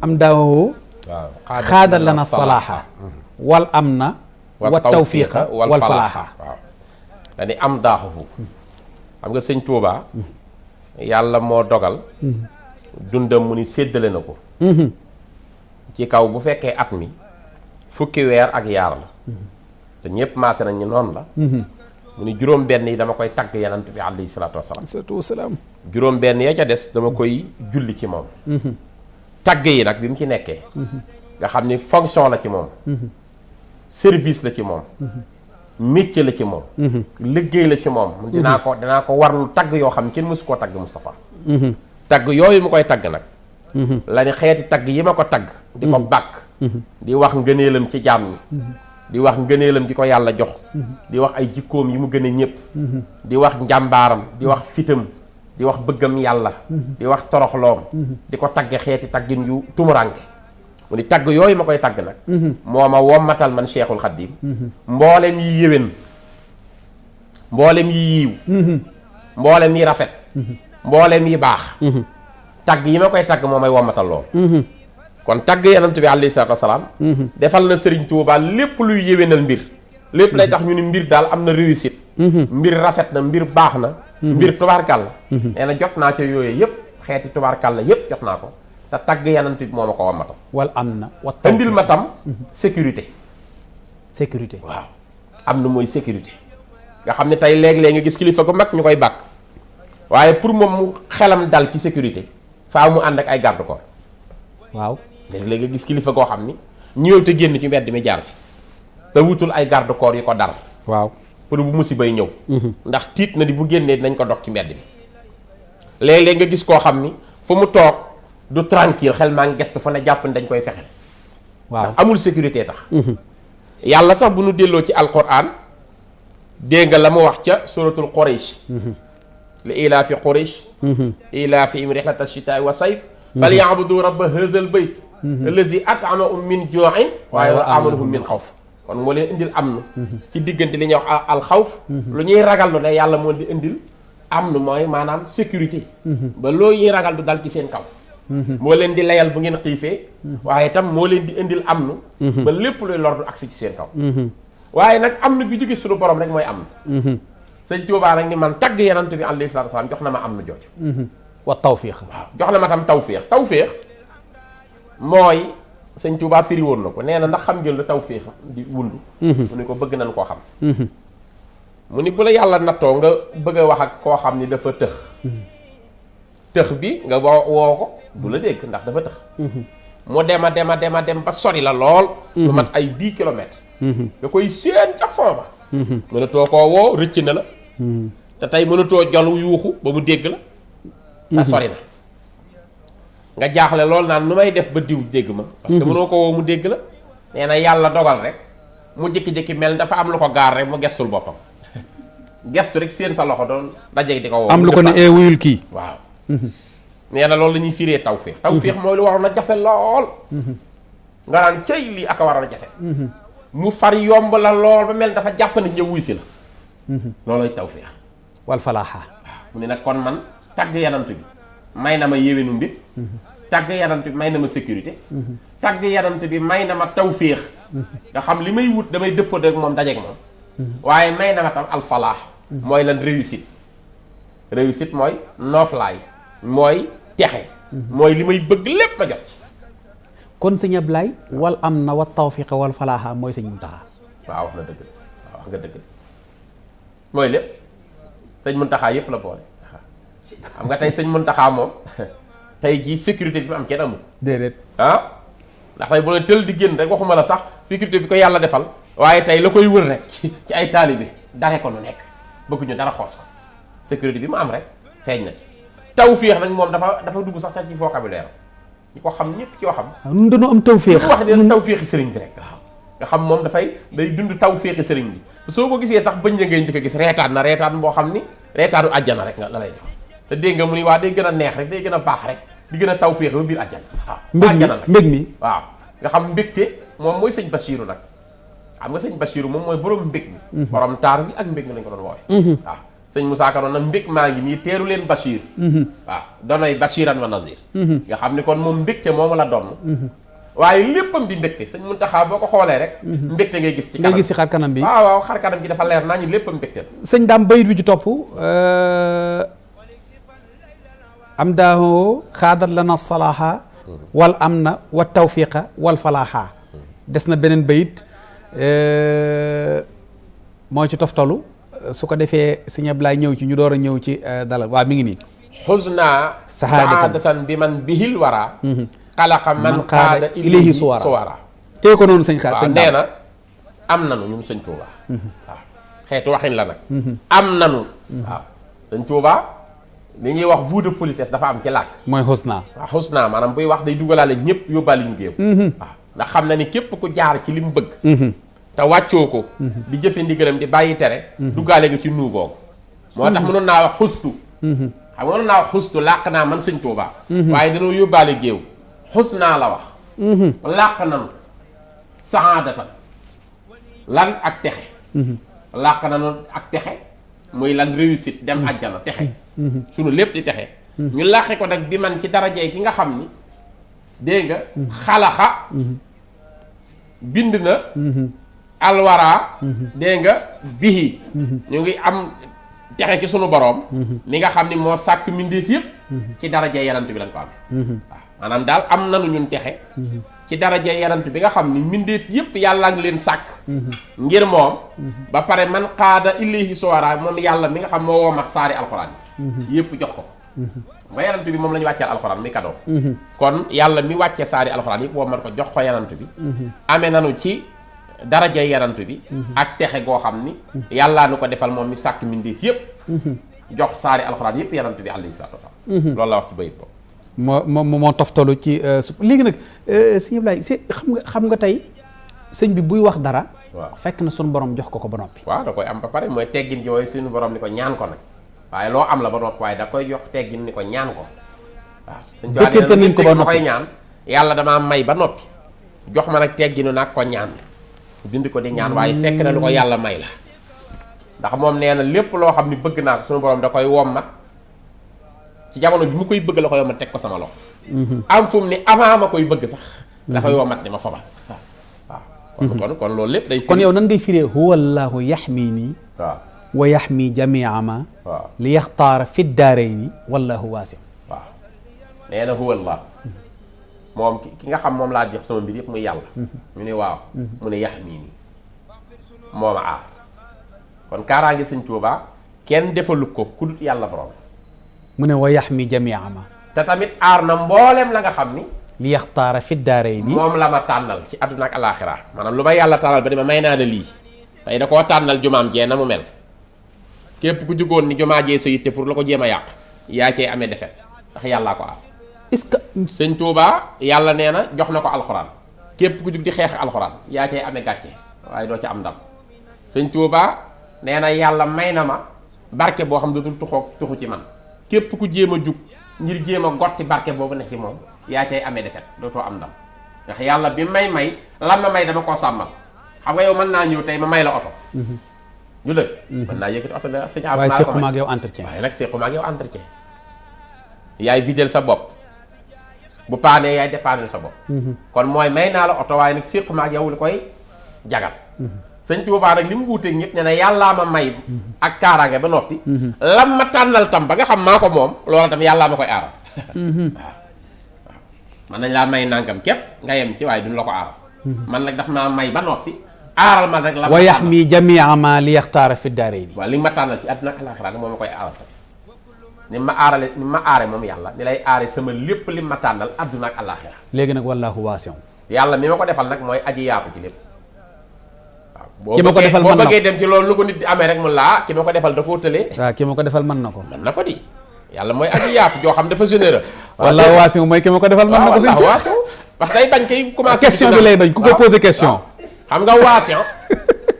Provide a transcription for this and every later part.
am daawo waaw xaadal lana salaaha wal amna wa tawfiqa wal falaaha. waaw dani am daaxuhu xam nga sëñ Tuubaa yàlla moo dogal dundam mu ni séddale na ko ci kaw bu fekkee at mi fukki weer ak yaar la te ñëpp maate nañ ñu noonu la mu ni juróom benn yi dama koy tagg yanant bi alayhi salaatu wasalaam juróom benn ya ca des dama koy julli ci moom tagg yi nag bi mu ci nekkee nga xam ni fonction la ci moom service la ci moom métier la ci moom liggéey la ci moom dinaa ko warlu tagg yoo xam ne kenn mësu koo tagg Moustapha tagg yooyu mu koy tagg nag la ni xeeti tagg yi ma ko tagg di ko bàkk di wax ngëneelam ci jaam ñi di wax ngëneelam gi ko yàlla jox di wax ay jikkoom yi mu gën a ñëpp di wax njàmbaaram di wax fitam di wax bëggam yàlla di wax toroxloom di ko tagge xeeti taggin yu tumuranke mu ni tagg yooyu ma koy tagg nag moo ma wommatal man Cheikhul Khadim mboolem yi yéwén mboolem yi yiiw mboolem yi rafet mboolem yi baax tagg yi ma koy tagg moo may wommatal lool kon tagg yanant bi alayhi salaatu wasalaam defal na Serigne Touba lépp luy yéwénal mbir lépp lay tax ñu ni mbir daal am na réussite mbir rafet na mbir baax na mbir tubaarkàlla nee na jot naa ca yooyu yëpp xeeti tubaarkàlla yëpp jot naa ko te tagg yanant bi moo ma ko wommatal wal amna wa indil ma tam sécurité waaw am na mooy sécurité nga xam ne tey léeg-léeg nga gis kilifa gu mag ñu koy bàkk waaye pour moom mu xelam dal ci sécurité faaw mu ànd ak ay garde corps waaw léeg-léeg nga gis kilifa goo xam ni ñëw te génn ci mbedd mi jaar fi te wutul ay garde corps yi ko dar waaw pour bu musibay ñëw ndax tiit na di bu génnee dinañ ko dog ci mbedd bi léeg-léeg nga gis koo xam ni fu mu toog du tranquille xel maa ngi gestu fa ne jàpp ni dañ koy fexel waaw amul sécurité tax yàlla sax bu nu delloo ci alquran dégg nga la mu wax ca suratul Quraysh li ilaafi Quraysh ilaafihim rihlata shitaa'i wa sayf falyabudu rabba haazal bayt allazi at'amahum min juu'in waaye wa aamanahum min xawf kon moo leen indil am na ci diggante li ñuy wax alxawf lu ñuy ragal lu ne yàlla moo di indil am na mooy maanaam sécurité ba loo ñuy ragal du dal ci seen kaw moo leen di layal bu ngeen xiifee waaye itam moo leen di indil am na ba lépp luy lor du agsi ci seen kaw waaye nag am na bi jóge suñu borom rek mooy am na sëñ Tuubaa nag ni man tagg yanant bi alayhi salaatu wa salaam jox na ma am na jooju wa tawfiq waaw jox na ma tam tawféex mooy sëñ Tuubaa firi woon na ko nee na ndax xam ngeen lu tawféex di wundu mu ni ko bëgg nañ koo xam mu ni bu la yàlla nattoo nga bëgg a wax ak koo xam ni dafa tëx bi nga woo ko du la dégg ndax dafa tëx mu dem ba sori la lool lu mat ay 10 kilomètres nga koy séen ca fond ba mënatoo koo woo rëcc na la te tey mënatoo jol yuuxu ba mu dégg la te sori na nga jaaxle lool naan nu may def ba diw dégg ma parce que mënoo ko woo mu dégg la nee na yàlla dogal rek mu jékki-jékki mel dafa am lu ko gaar rek mu gestul boppam gestu rek seen sa loxo doon dajeeg di ko woo am lu ko ne ee wuyul kii waaw nee na loolu la ñuy firee tawféex mooy lu waroon a jafe lool nga naan cëy lii aka waroon a jafe mu far yomb la lool ba mel dafa jàpp ne ñëw wuy si la loolooy tawféex wal falaaxa mu ne nag kon man tagg yanant bi may na ma yéwénu mbir tagg yanant bi may na ma sécurité tagg yanant bi may na ma tawféex nga xam li may wut damay dëppoo ak moom dajeeg moom waaye may na ma tam alfalaax mooy lan réussite mooy nooflaay mooy texe mooy li may bëgg lépp ma jot ci kon sëñ Ablaye wal am na wa tawfiq wal falaaxa mooy sëñ Muntaxa waaw wax na dëgg waaw wax nga dëgg mooy lépp sëñ Muntaxa yépp la boole xam nga tey sëñ Muntaxa moom tey jii sécurité bi mu am kenn amul déedéet ndax tey bu ne tël di génn rek waxuma la sax sécurité bi ko yàlla defal waaye tey la koy wër rek ci ay taalibe dare ko nu nekk bëgguñu dara xoos ko sécurité bi mu am rek feeñ na ci tawféex nag moom dafa dugg sax ci vocabulaire ñi ko xam ñëpp ci waxam nun dañoo am tawféex wax ne tawféexi sëriñ bi rek waaw nga xam moom day dund tawféexi sëriñ bi soo ko gisee sax bëñ la ngay njëkk a gis reetaan boo xam ni reetaanu àjjana rek nga la lay jox te dégg nga mu ni waa day gën a neex rek day gën a baax rek di gën a tawféex ba biir àjjana waaw àjjana nag mbég mi waaw nga xam mbégte moom mooy sëñ Bachiru nag xam nga sëñ Bachiru moom mooy borom mbég mi borom taar bi ak mbég mi lañ ko doon woowe waaw sëñ Moussa Ka nag mbég maa ngi nii teeru leen Bachir. waaw donoy Bachiran wa Nazir. nga xam ni kon moom mbégte moomu la doon. waaye léppam di mbégte sëñ Muntaxa boo ko xoolee rek. mbégte ngay gis ci kanam ngay gis ci xar kanam bi. waaw xar kanam bi dafa leer naa ñu léppam mbégte la. sëñ daam bayit bi ci topp am daahu xaadar lana salaaha wal amna wa tawfiqa wal falaaha des na beneen bayit mooy ci toftalu su ko defee sëñ Ablaay ñëw ci ñu door a ñëw ci dalal waaw mi ngi nii xusna saadatan bi man bihil wara xalaqa man qaada ilayhi suwara tee ko noonu sëñ xaar sëñ nee na am nanu ñun sëñ Tuuba waaw xeetu waxin la nag am nanu waaw sëñ Tuuba li ñuy wax voue de politesse dafa am ci làkk mooy xusna waaw xusna maanaam buy wax day dugalaale ñëpp yóbbaale ñu géew waaw ndax xam na ni képp ku jaar ci li mu bëgg te wàccoo ko di jëfe ndigalam di bàyyi tere duggaale nga ci nuu googu moo tax mënoon naa wax xustu xam nga mënoon naa wax xustu làq naa man sëñ Tuuba waaye dañoo yóbbaale géew xus naa la wax làq nanu saadatan lan ak texe làq nanu ak texe muy lan réussite dem àjjana texe sunu lépp di texe ñu làqe ko nag bi man ci darajey ki nga xam ni dégg nga xalaxa bind na alwara dégg nga bihi ñu ngi am texe ci sunu boroom mi nga xam ni moo sàkk mbindéef yëpp ci darajey yanant bi lañ ko amee waaw maanaam daal am nanu ñun texe ci darajey yanant bi nga xam ni mbindéef yëpp yàlla ngi leen sàkk ngir moom ba pare man qaada ilayhi suwara moom yàlla mi nga xam moo woomat saari alxuraan yi yëpp jox ko ba yanant bi moom la ñu wàcceel alxuraan mi kadoo kon yàlla mi wàcce saari alxuraan yëpp woomat ko jox ko yanant bi amee nanu ci darajey yanant bi ak texe goo xam ni yàllaa nu ko defal moom mi sàkk mbindéef yëpp jox saari alxuraan yëpp yanant bi alayhi salaatu wasalaam loolu la wax ci bayit boobu moo toftalu ci léegi nag sëñ Ablaye xam nga tey sëñ bi buy wax dara waaw fekk na sunu borom jox ko ba noppi waaw da koy am ba pare mooy teggin ji wooyu suñu borom ni ko ñaan ko nag waaye loo am la ba noppi waaye da koy jox teggin ni ko ñaan ko waaw dëkkante nañ ko ba ma koy noppi ñaan yàlla damaa may ba noppi jox ma nag tegginu nag ko ñaan bind ko di ñaan waaye fekk na lu ko yàlla may la ndax moom nee na lépp loo xam ni bëgg naa ko suñu borom da koy wommat ci jamono bi mu koy bëgg la koy wommat teg ko sama loxo am fu mu ni avant ma koy bëgg sax la koy wommat ni ma fobal waaw kon loolu lépp day kon yow nan ngay firee huwa allahu yaxmini waaw wa yaxmi jamia ma waaw li yaxtaara fi daarayni wallahu waasi waaw nee na huwa allah moom ki nga xam moom laa jox sama mbir yëpp muy yàlla ñu ne waaw mu ne yaxmini mooma aar kon kaaraange sëñ Tuubaa kenn defalu ko ku dut yàlla borom mu ne wa yaxmi jamia ma te tamit aar na mbooleem la nga xam ni li yaxtaara fi daarayni moom la ma tànnal ci àdduna ak alaaxira maanaam lu ma yàlla tànnal ba dama may naa la lii tey da koo tànnal jumaam jee na mu mel képp ku jugoon ni jumaa jee sa yitte pour la ko jéem a yàq yaa cee amee defet ndax yàllaa ko aar est-ce que sëñ Tuubaa yàlla nee na jox na ko alxuraan képp ku jug di xeex alxuraan yaa cee amee gàcce waaye doo ci am ndam sëñ Tuubaa nee na yàlla may na ma barke boo xam ne dootul tuxu ci man képp ku jéem a jug ngir jéem a gotti barke boobu ne ci moom yaa cay amee defet dootoo am ndam ndax yàlla bi may lan ma may dama koo sàmmal xam nga yow mën naa ñëw tey ma may la oto ñu dëgg mën naa yëkkati oto la sëñ waaye séquma ak yow entretien waaye nag séquma ak yow entretien yaay videl sa bopp bu paanee yaay dépanel sa bopp kon mooy may naa la oto waaye nag séquma ak yow li koy jagal sëñ Tuubaa nag li mu wuuteeg ñëpp ne na yàllaa ma may ak kaaraange ba noppi lam ma tànnal tam ba nga xam maa ko moom loola tam yàllaa ma koy aaral waaw man nañ laa may nangam képp nga yem ci waaye duñ la ko aaral man nag daf maa may ba noppi aaral ma rek la wa yaxmi jamia ma li yaxtaara fi daarayni waaw li ma tànnal ci àdduna ak alaaxira moom ma koy aaral tam ni ma aarale ni ma aare moom yàlla ni lay aare sama lépp li ma tànnal àdduna ak alaaxira léegi nag wallahu waasi yàlla mi ma ko defal nag mooy aji yaatu ci lépp ki ma ko defal boo bëggee dem ci loolu lu ko nit di amee rek mu laa ki ma ko defal da koo tëlee waaw ki ma ko defal mën na ko mën na ko di yàlla mooy aji yaatu joo xam dafa généreux wallahu waasi mooy ki ma ko defal mën na ko sëñ waasi parce que day bañ kay commencé question bi lay bañ ku ko posé question xam nga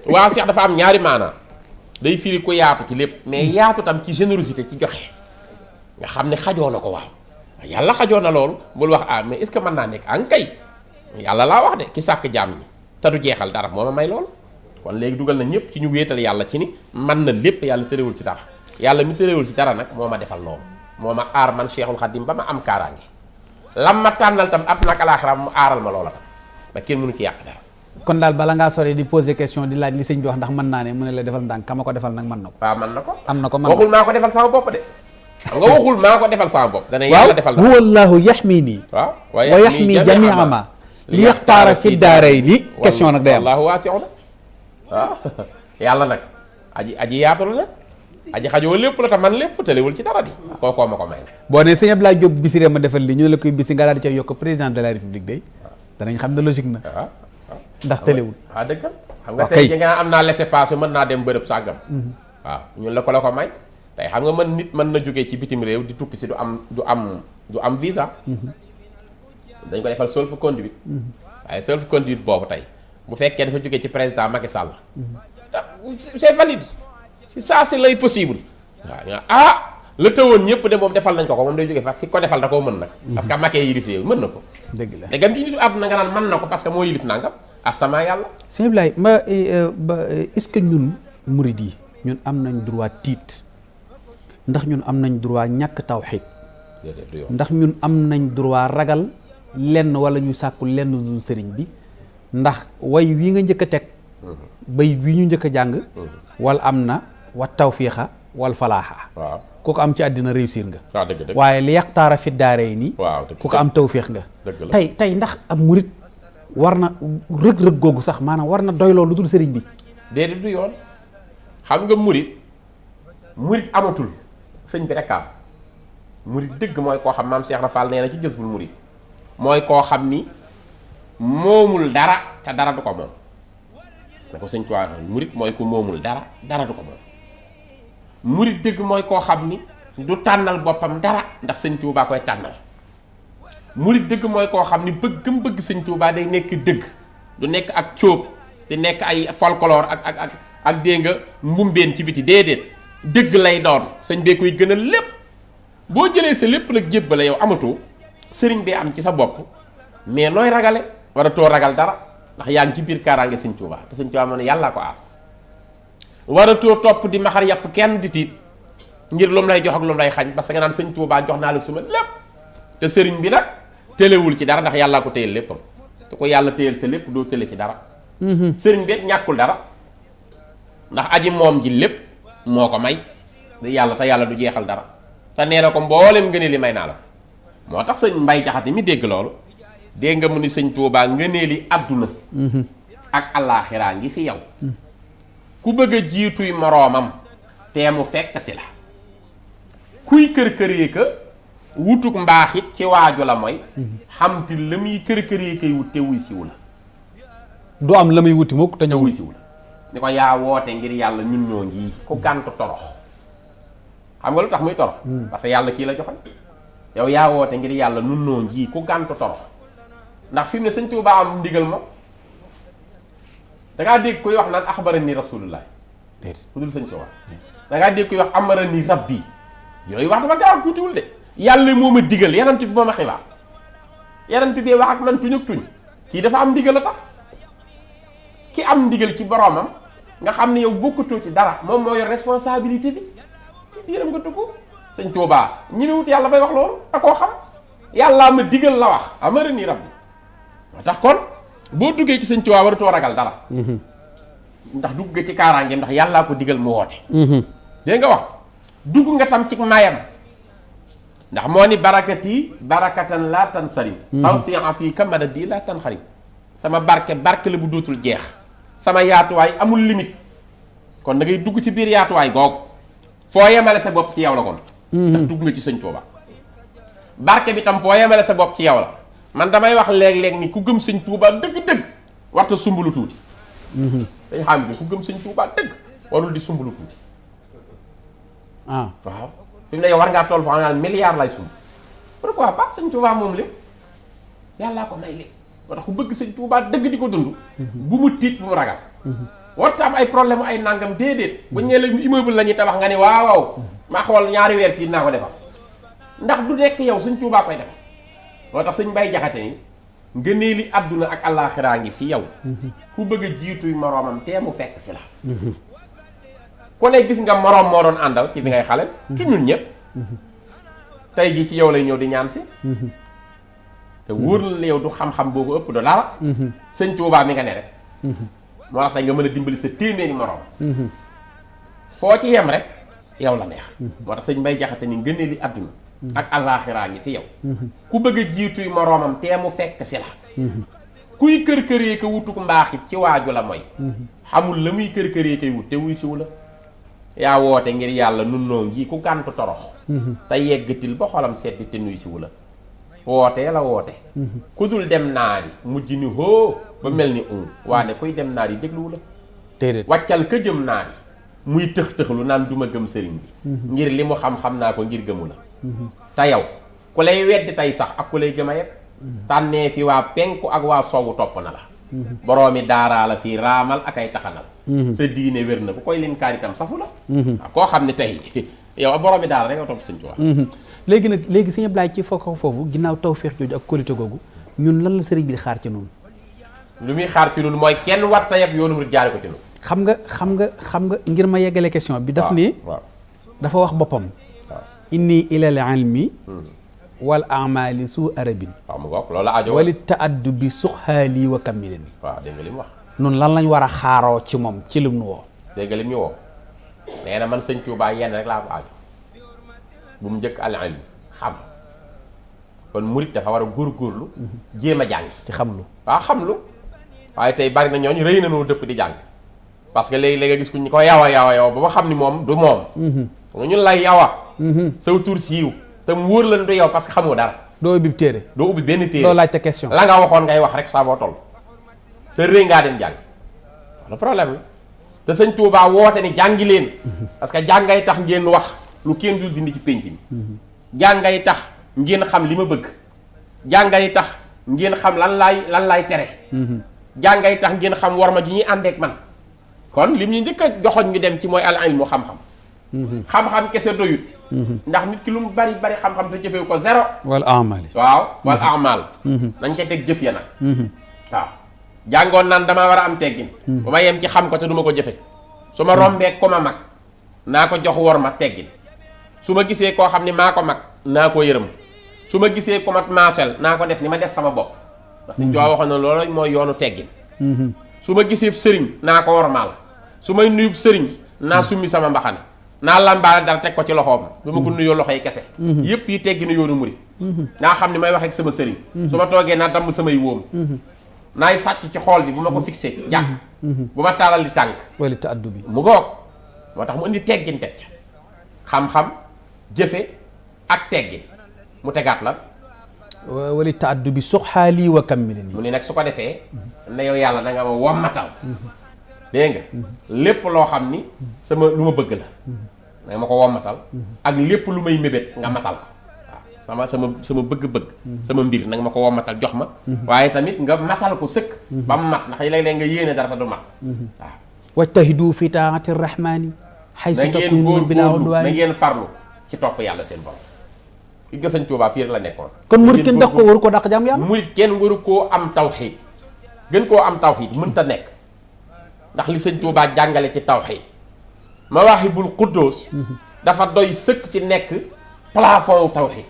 waasi dafa am ñaari maanaa day firi ko yaatu ci lépp mais yaatu tam ci générosité ci joxe nga xam ne xajoo na ko waaw yàlla xajoo na loolu bul wax ah mais est-ce que mën naa nekk an kay yàlla laa wax de ki sàkk jaam ñi te du jeexal dara moo ma may loolu kon léegi dugal na ñëpp ci ñu wéetal yàlla ci ni mën na lépp yàlla tëréwul ci dara yàlla mi tëréwul ci dara nag moo ma defal loolu moo ma aar man Cheikhul Khadim ba ma am kaaraange lam ma tànnal tam ab nag alaaxira mu aaral ma loola tam ba kenn mënu ci yàq dara. kon daal bala ngaa sore di poser question di laaj li sëñ bi wax ndax mën naa ne mu ne la defal ndànk ka ma ko defal nag mën na ko. waaw mën na ko. am na ko mën waxul maa ko defal sama bopp de. xam nga waxul maa ko defal sama bopp. dana yàlla defal na huwa allahu yaxmini waaw wa yaxmi jamia ma li yaxtaara fi daarayni question nag day am. wallaahu waasi'un waaw yàlla nag aji yaatu la nag aji xajoo lépp la te man lépp tëlewul ci dara di kookoo ma ko may. boo ne sëñ Abdoulaye Diop Bichri ma defal li ñu ne la koy bisi nga daal di ca yokk président de la république day danañ xam ne logique na. ndax tëlewul. waaw dëgg xam nga tey ji nga am naa laissez-passer mën naa dem bërëb sàggam. waaw ñun la ko may. tey xam nga nit mën na jógee ci bitim réew di tukki si du am visa. dañ ko defal sauf-conduit. waaye sauf-conduit boobu tey bu fekkee dafa jógee ci président Macky Sall. c'est valide. si ça c'est lay possible. waaw la tëwoon ñëpp de moom defal nañ ko moom day jógee fa si ko defal da koo mën nag. parce que Macky yilif réew mën na ko. dëgg la te gam ci nitu àdduna nga naan mën na ko parce que moo yilif nangam astama yàlla. sëñ Abdoulaye est-ce que ñun murid yi ñun am nañ droit tiit ndax ñun am nañ droit ñàkk tawxiid ndax ñun am nañ droit ragal lenn wala ñu sàkku lenn dul sëriñ bi ndax way wii nga njëkk a teg bay wii ñu njëkk a jàng wal am na wa tawfiixa wal falaaxa waaw ku ko am ci àddina réussir nga. waaw dëgg dëgg waaye li yaxtaara fi daaree nii. waaw ku ko am tawféex nga. dëgg la tey ndax ab murit war na rëg-rëg googu sax maanaam war na doyloo lu dul sëriñ bi. déedéet du yoon xam nga murit amatul sëñ bi rek am murit dëgg mooy koo xam maam Cheikh Rafal nee na ci Jazbul Murit mooy koo xam ni moomul dara te dara du ko moom da ko sëñ Tuubaa murit mooy ku moomul dara du ko moom. murit dëgg mooy koo xam ni du tànnal boppam dara ndax sëñ Tuubaa koy tànnal murit dëgg mooy koo xam ni bëggam bëgg sëñ Tuubaa day nekk dëgg du nekk ak cóob di nekk ay folklore ak dégg nga mbumbeen ci biti déedéet dëgg lay doon sëñ bee koy gënal lépp boo jëlee sa lépp nag jébbale yow amatoo sëriñ bee am ci sa bopp mais nooy ragale war a too ragal dara ndax yaa ngi ci biir kaaraange sëñ Tuubaa te sëñ Tuubaa moo ne yàllaa ko aar waratoo topp di maxar yàpp kenn di tiit ngir lu mu lay jox ak lu mu lay xañ parce que nga naan sëñ Tuubaa jox naa la suma lépp te sëriñ bi nag tëlewul ci dara ndax yàllaa ko téyel léppam te ko yàlla téyel sa lépp doo tële ci dara sëriñ bi ñàkkul dara ndax aji moom ji lépp moo ko may te yàlla du jeexal dara te nee na ko mboolem ngëneel li may naa la moo tax sëñ Mbay Jaxate mi dégg loolu dégg nga mu ni sëñ Tuubaa ngëneel li àdduna ak allaaxiraa ngi fi yow ku bëgg a jiituy moroomam te mu fekk si la kuy kër-këree ka wutuk mbaaxit ci waaju la mooy xam te la muy kër-këree kay wut te wuy siwu la du am la muy wuti mukk te ñëw wuy siwu la ni ko yaa woote ngir yàlla ñun ñoo ngi ku gàntu torox xam nga lu tax muy torox parce que yàlla kii la joxoñ yow yaa woote ngir yàlla ñun ñoo ngi ku gàntu torox ndax fi mu ne sëñ Tuubaa am ndigal ma dangaa dégg koy wax naan axbarani rasulullah ku dul sëñ Tuubaa dangaa dégg koy wax amarani rabbi yooyu wax dafa gaaw tuutiwul de yàlla moo ma digal yanant bi moo ma xibaar yanant bi wax ak man tuñ ak tuñ kii dafa am ndigal a tax ki am ndigal ci boroomam nga xam ne yow bokkatoo ci dara moom moo yor responsabilité bi ci biiram nga dugg sëñ Tuubaa ñi ne wut yàlla bay wax loolu ak koo xam yàllaa ma digal la wax amarani rabbi moo tax kon boo duggee ci sëñ Tuubaa waratoo ragal dara ndax dugg nga ci kaaraange ndax yàllaa ko digal mu woote dégg nga wax dugg nga tam ci mayam ndax moo ni barakati barakatan laa tan sarim tawsiati kamadadi laa tan xarim sama barke la bu dootul jeex sama yaatuwaay amul limite kon da ngay dugg ci biir yaatuwaay googu foo yemale sa bopp ci yow la kon ndax dugg nga ci sëñ Tuubaa barke bi tam foo yemale sa bopp ci yow la man damay wax léeg-léeg ni ku gëm sëñ Tuubaa dëgg-dëgg warta sumbulu tuuti dañ xam ni ku gëm sëñ Tuubaa dëgg warul di sumbulu tuuti waaw fi mu ne yow war ngaa toll foo xam ne milliard lay sumb pourquoi pas sëñ Tuubaa moom lépp yàllaa ko may lépp moo tax ku bëgg sëñ Tuubaa dëgg di ko dund bu mu tiit bu mu ragal warta am ay problème ay nangam déedéet bu ñee la immeuble la ñuy tabax nga ni waaw maa xool ñaari weer fii naa ko defal ndax du nekk yow sëñ Tuubaa koy defal moo tax sëñ Mbay Jaxate ni ngëneeli àdduna ak allaaxiraa ngi fi yow ku bëgg a jiituy moroomam te mu fekk si la ku ne gis nga moroom moo doon àndal ci bi ngay xale ci ñun ñëpp tey jii ci yow lay ñëw di ñaan si te wóor na yow du xam-xam boobu ëpp do dara sëñ Tuubaa mi nga ne rek moo tax tey nga mën a dimbali sa téeméeri moroom foo ci yem rek yow la neex moo tax sëñ Mbay Jaxate ni ngënee li àdduna ak àllaaxiraa ngi fi yow ku bëgg a jiituy moroomam tee mu fekk si la kuy kër-këree ko wutuk mbaaxit ci waaju la mooy xamul la muy kër-këree koy wut te wuy siwu la yaa woote ngir yàlla nun noo ngi ku gàntu torox te yeggatil ba xolam seddi te nuy siwu la wootee la woote ku dul dem naari mujj ni hoo ba mel ni waane kuy dem naar yi dégluwu la déedéet wàccal ka jëm naar yi muy tëx-tëxlu naan duma gëm sëriñ bi ngir li mu xam-xam naa ko ngir gëmu la te yow ku lay weddi tey sax ak ku lay gëm a yëpp tànnee fi waa penku ak waa sowu topp na la boroomi daaraa la fii raamal ak ay taxanal sa diine wér na bu koy leen kaar itam safu la waaw koo xam ne tey yow a boroomi daara rek nga topp sëñ Tuubaa léegi nag léegi sëñ Ablaye ci foofu ginnaaw tawfeex jooju ak qualité googu ñun lan la sëriñ bi di xaar ci noonu lu muy xaar ci noonu mooy kenn war ta yeb yoonu murid jaare ko ci noonu xam nga ngir ma yeggale question bi daf ne dafa wax boppam inni ilal ilmi wal amali su arabin waaw mu ngoog loolu aajo wali taaddu bi suxaali wa kammile ni waaw dégg nga li mu wax noonu lan lañ war a xaaroo ci moom ci lim nu woo dégg nga li mu ñu woo nee na man sëñ Tuubaa yenn rek laa ko aajo bu mu njëkk al ilm xam kon murit dafa war a góorgóorlu jéem a jàng ci xam lu waaw xam lu waaye tey bari na ñooñu rëy na noo dëpp di jàng parce que léegi nga gis ku ñu ko yawa ba ma xam ni moom du moom nga ñun lay yawa saw tur siiw te mu wóor lan du yow parce que xamoo dara doo ubbi téere doo ubbi benn téere doo laajte question la nga waxoon ngay wax rek saa boo toll te rëy ngaa dem jàng sax le problème la te sëñ Tuubaa woote ni jàngi leen parce que jàngay tax ngeen wax lu kenn dul dindi ci pénc mi jàngay tax ngeen xam li ma bëgg jàngay tax ngeen xam lan laay tere jàngay tax ngeen xam war ma ji ñuy àndeek man kon lim ñu njëkk a joxoñ ñu dem ci mooy al ilmu xam-xam xam-xam kese doyut ndax nit ki lu mu bari xam-xam te jëfee ko zéro wal amali waaw wal amal nañ ca teg jëf ya nag waaw jàngoon naan damaa war a am teggin ba ma yem ci xam ko te duma ko jëfe su ma rombee ko ma mag naa ko jox wor ma teggin su ma gisee koo xam ni maa ko mag naa ko yërëm su ma gisee ko mat maasel naa ko def ni ma def sama bopp parce que joo waxoon na loolu mooy yoonu teggin su ma gisee sëriñ naa ko wormaal su may nuyub sëriñ naa summi sama mbaxane naa lambaale dara teg ko ci loxoom du ma ko nuyoo loxo yi kese yépp yi teggi na yoonu murid naa xam ni may waxee ak sama sëriñ su ma toogee naa damm samay wóom naay sàcc ci xool bi bu ma ko fixé jàkk bu ma taalal di tànk wali ta addu bi mu goog moo tax mu indi teggin teg xam-xam jëfe ak teggin mu tegaat la wali ta addu bi suxaali wa kammile ni mu ni nag su ko defee na yow yàlla da nga ma wommatal dégg nga lépp loo xam ni sama lu ma bëgg la nga ma ko wommatal ak lépp lu may mébét nga matal ko waaw sama bëgg-bëgg sama mbir nag ma ko wommatal jox ma waaye tamit nga matal ko sëkk ba mu mat ndax léeg-léeg nga yéene dara te du mat waaw wajtahidu fi taati rahmani haysu takunu bila udwani na ngeen farlu ci topp yàlla seen borom ki nga sëñ Tuubaa fii rek la nekkoon kon murit kenn daq ko waru ko daq jàmm yàlla murit kenn waru koo am tawxiid gën koo am tawxiid mënta nekk ndax li sëñ Tuubaa jàngale ci tawxiid Mawaahibul Quddus dafa doy sëkk ci nekk plafond tawxiid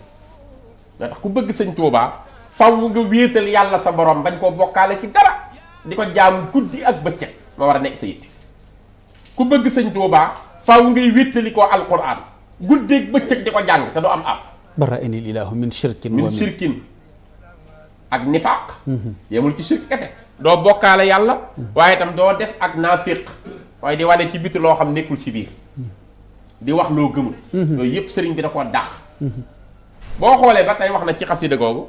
nga tax ku bëgg sëñ Tuubaa faw nga wéetal yàlla sa borom bañ koo bokkaale ci dara di ko jaamu guddi ak bëccëg ma war a nekk sa yitte ku bëgg sëñ Tuubaa faw ngay wéttali koo alquran guddeeg bëccëg di ko jàng te du am ab bara inil ilahu min shirkin min shirkin ak nifaaq yemul ci shirk kese doo bokkaale yàlla waaye itam doo def ak naafiq waaye di wane ci biti loo xam nekkul ci biir di wax loo gëmul yooyu yëpp sëriñ bi da koo dàq boo xoolee ba tey wax na ci xasida googu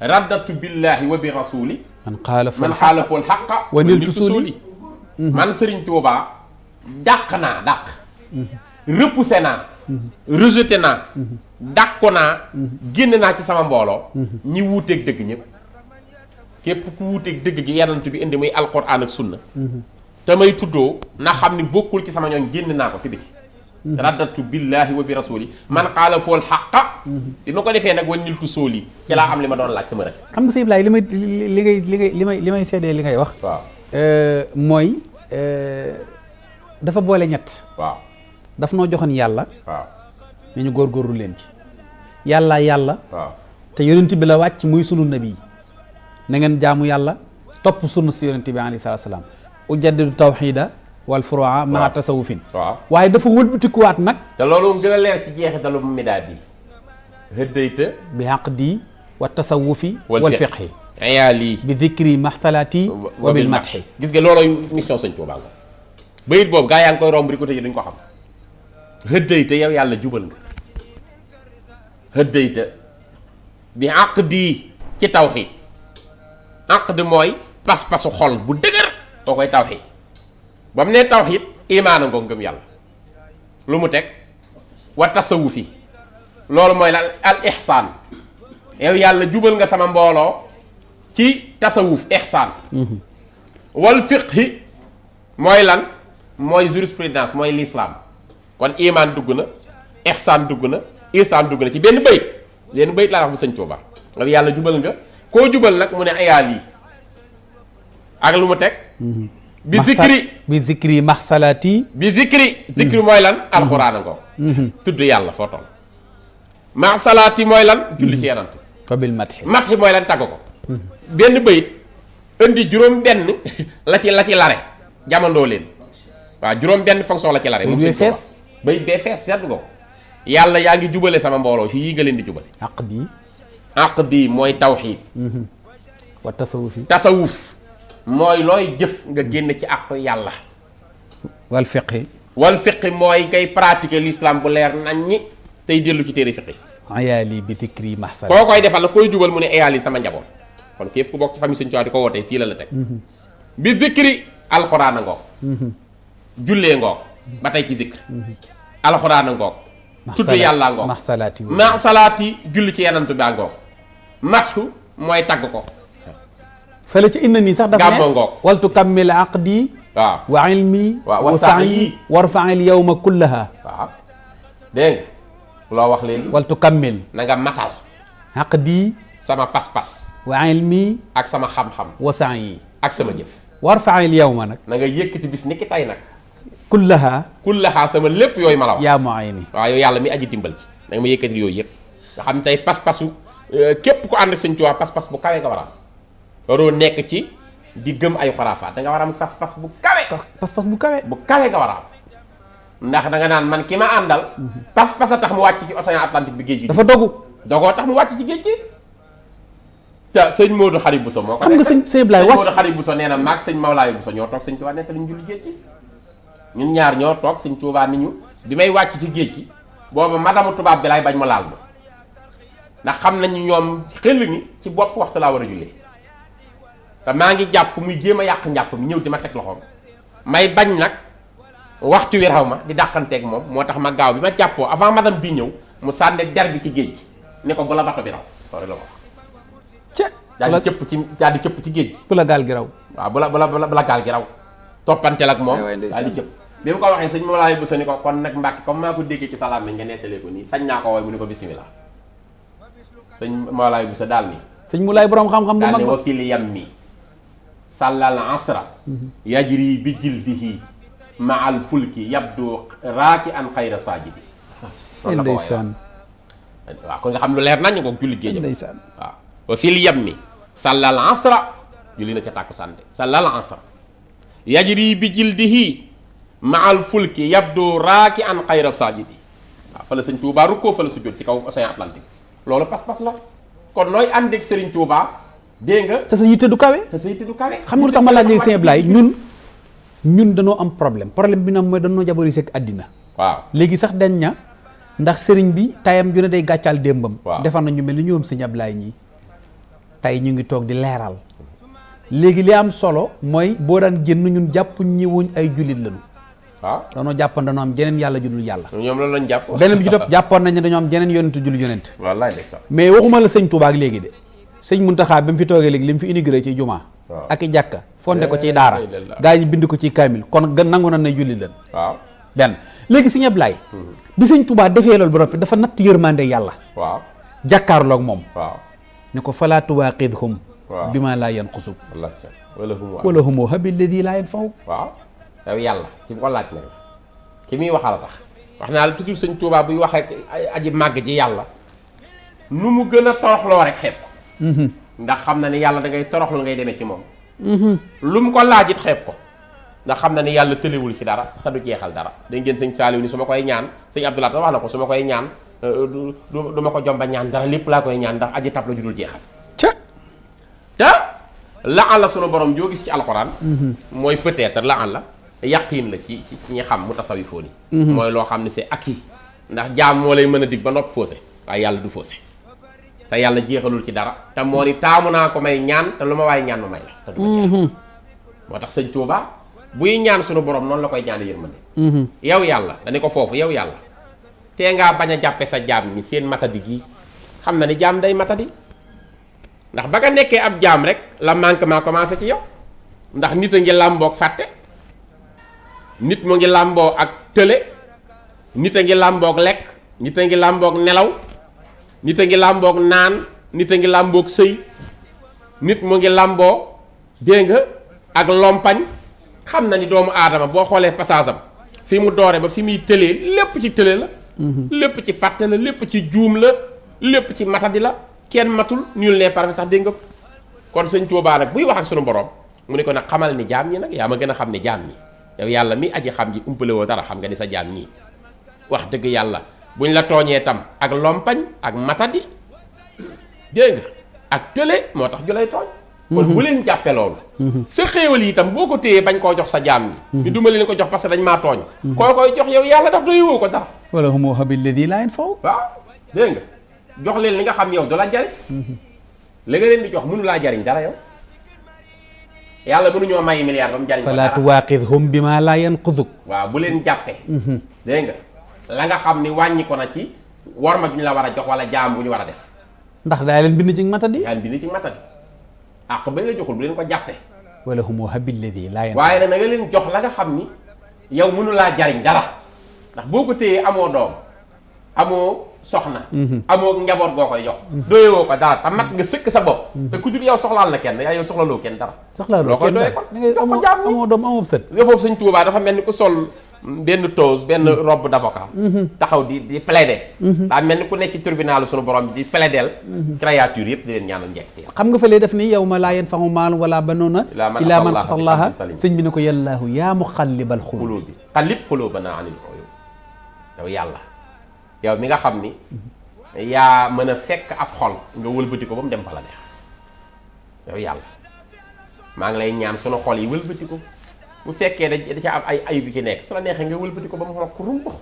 raddatu billahi wa bi rasuli man xaalaful xaqa wa niltu suuli man sëriñ Tuubaa dàq repoussé naa rejeté naa dàqu naa génn naa ci sama mbooloo ñi wuuteeg dëgg ñëpp képp ku wuuteeg dëgg gi yanant bi indi muy alquran ak sunna te may tuddoo na xam ni bokkul ci sama ñooñ génn naa ko ci biti raddatu billahi wa bi rasuli man xaala fool xaqa bi ma ko defee nag wan niltu sóoli ci laa am li ma doon laaj sama rek xam nga sëñ Ibrahima li may seedee li ngay wax waaw mooy dafa boole ñett. waaw daf noo joxoon yàlla. waaw mais ñu góorgóorlu leen ci. yàlla. waaw te yonent bi la wàcc muy sunu nabi na ngeen jaamu yàlla topp sunna si yonent bi alayhi salaatu salaam ujaddidu tawxiida wal furu'a maa tasawufin. waaw waaye dafa wëlbatikuwaat nag. te loolu mu gën a leer ci jeexitalu midaad yi. hëddayta bi aqdi wa tasawufi wal fiqhi ayaali bi dikri maxtalaati wa bil matxi. gis nga loolooy mission sëñ Tuubaa nga bayit boobu gaa yaa ngi koy romb di ko tëjee duñ ko xam. hëddayta yow yàlla jubal nga. hëddayta bi aqdi ci tawxiid. aqd mooy pas-pasu xol bu dëgër boo koy tawxiid ba mu nee tawxiid imaana ngoo ngëm yàlla lu mu teg wa tasawufi loolu mooy la al ihsaan yow yàlla jubal nga sama mbooloo ci tasawuf ihsaan wal fiqhi mooy lan mooy jurisprudence mooy l'islam kon imaan dugg na ihsaan dugg na islam dugg na ci benn bayit laa wax bu sëñ Tuubaa yow yàlla jubal nga koo jubal nag mu ne ayaal yi ak lu mu teg bi zikri maxsalaati bi zikri mooy lan alxuraan a ngoo tudd yàlla foo toll maxsalaati mooy lan julli ci yenant ko bil matxi mooy lan tagg ko benn bayit indi juróom benn la ci lare jamandoo leen waaw juróom benn fonction la ci lare moom fees bayit bee fees seetlu ko yàlla yaa ngi jubale sama mbooloo si yii nga leen di jubale aqdi mooy tawxiid wa tasawuf mooy looy jëf nga génn ci àq yàlla wal fiqhi mooy ngay pratiquer l'islam bu leer nañ ñi tey dellu ci téere fiqhi ayaali bi zikri mahsal koo koy defal la koy jubal mu ne ayaali sama njaboot kon képp ku bokk ci famille Sëñ Tuubaa di ko wootee fii la teg bi zikri alxuraan a ngoog jullee ngoog ba tey ci zikr alxuraan a ngoog tudd yàlla ngoog maxsalaati julli ci yenantu bi ngoog matxu mooy tagg ko fële ci inna nii sax dafa ne waltu kammil aqdi waaw wa ilmi wa sa'yi warfa'il yawma kullaha waaw dégg nga loo wax léegi waltu kammil na nga matal aqdi sama pas-pas wa ilmi ak sama xam-xam wa sa'yi ak sama jëf warfa'il yawma nag na nga yëkkati bis ni ki tay nag kullaha sama lépp yooyu ma la wax yaa mu'ayni waaw yow yàlla mi aji dimbal ci na nga ma yëkkati yooyu yëpp nga xam tey pas-pasu képp ku ànd ak Sëñ Tuubaa pas-pas bu kawe nga war a am waroo nekk ci di gëm ay xuraafaat da nga war a am pas-pas bu kawe bu kawe nga war a am ndax da nga naan man ki ma àndal pas-pas a tax mu wàcc ci océan Atlantique bi géej gi dafa dogoo tax mu wàcc ci géej gi te sëñ Modou Xari Bousso moo ko xam nga sëñ Blaye wàcc Modou Xari Bousso nee na maag sëñ Mawlaay Bousso ñoo toog Sëñ Tuubaa nekk lañu julli géej gi ñun ñaar ñoo toog Sëñ Tuubaa ni ñu bi may wàcc ci géej gi booba madamu tubaab bi lay bañ ma laal ma ndax xam nañu ñoom xel ni ci bopp waxtu laa war a jullee te maa ngi jàpp muy jéem a yàq njàpp mi ñëw di ma teg loxoom may bañ nag waxtu wi raw ma di dàqanteeg moom moo tax ma gaaw bi ma jàppoo avant madame bii ñëw mu sànne der bi ci géej gi ne ko bu la bato bi raw loolu la ko wax daal di cëpp ci géej gi bu la gaal gi raw waaw bu la gaal gi raw toppanteel ak moom daal di cëpp bi mu ko waxee sëñ Mawlaay Bousso ni ko kon nag Mbàkke comme maa ko déggee ci salaam mi nga nettalee ko nii sañ naa ko wooy mu ni ko bismillah sëñ Mawlaay Bousso daal ni sëñ Moulay borom xam-xam bu mag daal ni wa fil yammi sàllal asra yajri bi jildihi ma al fulki yabdu raaki an xayra saajidi ndeysaan waaw kon nga xam lu leer nañ ko julli géej ndeysaan waaw wa fil yammi sàllal asra julli na ca tàkku sànde sàllal asra yajri bi jildihi ma al fulki yabdu raaki an xayra saajidi waaw fa la Sëñ Tuubaa rukkoo fa la sujjóot ci kaw océan Atlantique loolu pas-pas la kon nooy ànd ak Sëriñ Tuubaa dégg nga te sa yitte du kawe xam nga lu tax ma laaj léegi Sëñ Ablaye ñun dañoo am problème bi nag mooy dañoo jaborise ak àddina waaw léegi sax dañ ña ndax sëriñ bi tayam ju ne day gàccaal démbam defar na ñu mel ni ñoom Sëñ Ablaye ñii tey ñu ngi toog di leeral léegi li am solo mooy boo daan génn ñun jàpp ñëwuñ ay jullit lañu waaw dañoo jàppoon dañoo am jeneen yàlla ju dul yàlla ñoom loolu lañ jàpp beneen bi ci topp jàppoon nañ ne dañoo am jeneen yonent jul yonent wallaay de sax mais waxuma la Sëñ Tuubaa ak léegi de Sëñ Muntaxaa bi mu fi toogee léegi li mu fi inauguré ci jumaa ak i jàkka fonde ko ci daara gaa yi bind ko ci kaamil kon gën nangu na ne julli leen waaw benn léegi Sëñ Ablaay bi Sëñ Tuubaa defee loolu ba noppi dafa natt yërmande yàlla waaw jàkkaarloog moom waaw ne ko falaa tuwaaqidhum bi ma laa yanqusub wala humoo habi lladi laa yanfahu waaw yow yàlla ki ko laaj nag ki muy waxal a tax wax naa la toujours sëñ Tuubaa buy wax ak aji màgg ji yàlla nu mu gën a toroxloo rek xeeb ko ndax xam na ni yàlla da ngay toroxlu ngay demee ci moom lu mu ko laaj it xeeb ko ndax xam na ni yàlla tëlewul ci dara te du jeexal dara dañ ngeen sëñ Saaliw ni su ma koy ñaan sëñ Abdoulaye wax na ko su ma koy ñaan du ma ko jomba ñaan dara lépp laa koy ñaan ndax aji tab la ju dul jeexal te la an la sunu borom joo gis ci alxuraan mooy peut-être la an la yaqiin la ci ñi xam mu tasawifoon yi mooy loo xam ne c'est acquis ndax jaam moo lay mën a dig ba nopp faussé waaye yàlla du faussé te yàlla jeexalul ci dara te moo ni taamu naa ko may ñaan te lu ma waaye ñaan ma may la te du ma jeexal moo tax sëñ Tuubaa buy ñaan sunu borom noonu la koy ñaan yërmande yow yàlla dañu ko foofu yow yàlla tee ngaa bañ a jàppe sa jaam ñi seen matadi gii xam na ni jaam day matadi ndax ba nga nekkee ab jaam rek la manquement commencé ci yow ndax nit a ngi làmboog fàtte nit mu ngi làmboo ak tële nit a ngi làmboog lekk nit a ngi làmboog nelaw nit a ngi làmboog naan nit a ngi làmboog sëy nit mu ngi làmboo dégg nga ak lompañ xam na ni doomu aadama boo xoolee passage am fi mu doore ba fi muy tëlee lépp ci tële la lépp ci fàtte la lépp ci juum la lépp ci matadi la kenn matul nul n'est parfait sax dégg nga kon sëñ Tuubaa nag buy wax ak sunu borom mu ne ko nag xamal ni jaam ñi nag yaa ma gën a xam ne jaam ñi yow yàlla mi aji xam ji umpale woo dara xam nga ni sa jaam ñii wax dëgg yàlla buñ la tooñee tam ak lompañ ak matadi dégg nga ak tële moo tax ju lay tooñ kon bu leen jàppe loolu sa xéewal yi itam boo ko téyee bañ koo jox sa jaam ñi ñu duma leen ko jox parce que dañ maa tooñ koo koy jox yow yàlla daf doy woo ko dara wala humu billadi laa yanfa'u waaw dégg nga jox leen li nga xam yow du la jariñ li nga leen di jox mënu laa jariñ dara yow yàlla mënuñoo may milliard ba mu jariñ ko dara fala tuwaqidhum bima laa yanquduk waaw bu leen jàppe dégg nga la nga xam ni wàññi ko na ci war ma duñu la war a jox wala jaam bu ñu war a def ndax daa leen bind ci matadi yaa bind ci matadi àq bañ la joxul bu leen ko jàppe wala humu billadi laa yanfa'u waaye nag na nga leen jox la nga xam ni yow mënu laa jariñ dara ndax boo ko téyee amoo doom amoo soxna amoo njaboot goo koy jox doyewoo ko dara te mat nga sëkk sa bopp te ku dul yow soxlaal na kenn yaa yow soxlaloo kenn dara soxlaaloo koy doyee kon jox ko jaam amoo doom amoo sët nga foofu sëñ Tuubaa dafa mel ni ku sol benn toos benn robe d'avocat taxaw di plaider daa mel ni ku nekk ci tribunal sunu borom bi di plaidel créature yëpp di leen ñaanal njekk ci xam nga fa lee def ni yawma laa yanfa'u maalun wala banuuna illaa man ataa Allaaha sëñ bi ne ko yallaahu yaa muqallibal quluub bi qallib quluubanaa anil uyuub yow yàlla yow mi nga xam ni yaa mën a fekk ab xol nga wëlbati ko ba mu dem fa la neex yow yàlla maa ngi lay ñaan sunu xol yi wëlbati ko bu fekkee da ca am ay ayib yu ci nekk su la neexee nga wëlbati ko ba mu mokk rumbux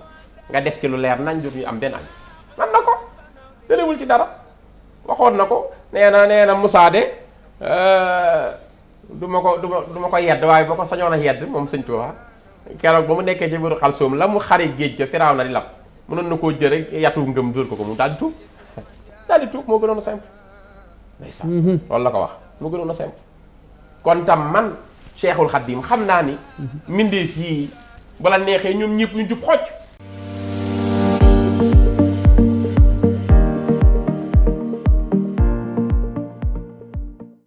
nga def ci lu leer nañ dootuñu am benn ay man na ko dënewul ci dara waxoon na ko nee na Moussa de du ma ko yedd waaye ba ko sañoon a yedd moom sëñ Tuubaa keroog ba mu nekkee ci biiru Xalsoom la mu xare géej ga Firaaw na di lab mënoon na koo jël rek yatu ngëm dóor ko mu daal di tuub moo gënoon a simple ndeysaan loolu la ko wax moo gënoon a simple kon tam man Cheikhul Khadim xam naa ni mbindeef yii bala neexee ñoom ñëpp ñu jub xocc